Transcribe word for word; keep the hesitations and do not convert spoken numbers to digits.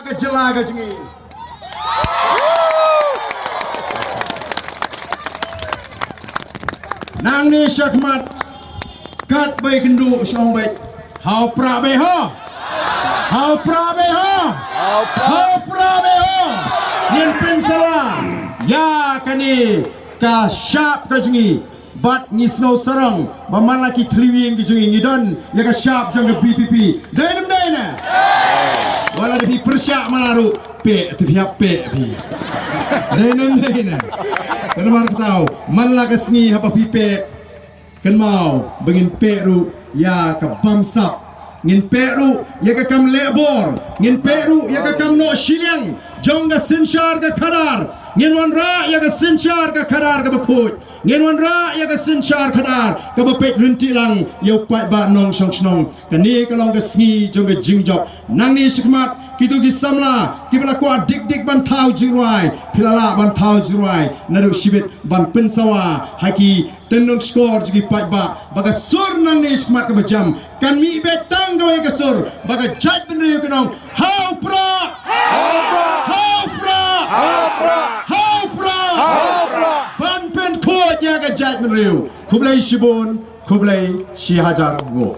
Ka jylla ka jong ngi. Nangne shakhmat katba kynduh sha ong beit, ha u prah beit ho. Ha u prah beit ho. Ha u prah beit ho. Ngin pynsawa ïa kane ka shap ka jong ngi. Bad ngi sngew sarong ba man la ki thliew ïing ki jong ngi, ngi don ïa ka shap jong ka B P P. Dei ne ym dei ne? Wat la da phi pyrshah man la ruh, peh te phi hap peh phi. Dei ne ym dei ne? Kynmaw kata, man la ka sngi haba phi peh, kynmaw ba ngin peh ruh ïa ka bamsap. Ngin peh ruh ïa ka kam leh bor. Ngin peh ruh ïa ka kam noh shiliang jong ka synshar ka khadar. Ngin wanrah ïa ka synshar ka khadar kaba khuid. Ngin wanrah ïa ka synshar khadar kaba peit ryntih lang ïa u paidbah nongshong shnong. Kane ka long ka sngi jong ka jingjop. Nangne shakhmat kito ki samla kiba la kwah dik dik ban thaw jingrwai, phi la lah ban thaw jingrwai naduh shibit ban pynsawa ha ki tyndong shkor jong ki paidbah ba ka sur nangne shakhmat kaba jam kan mih beit tang kawei ka sur ba ka jaitbynriew kan ong, ha u prah! Ha u prah! Ha u prah! Ban pynkhuid ïa ka jaitbynriew. Khublei shibun, khublei shihajar nguh.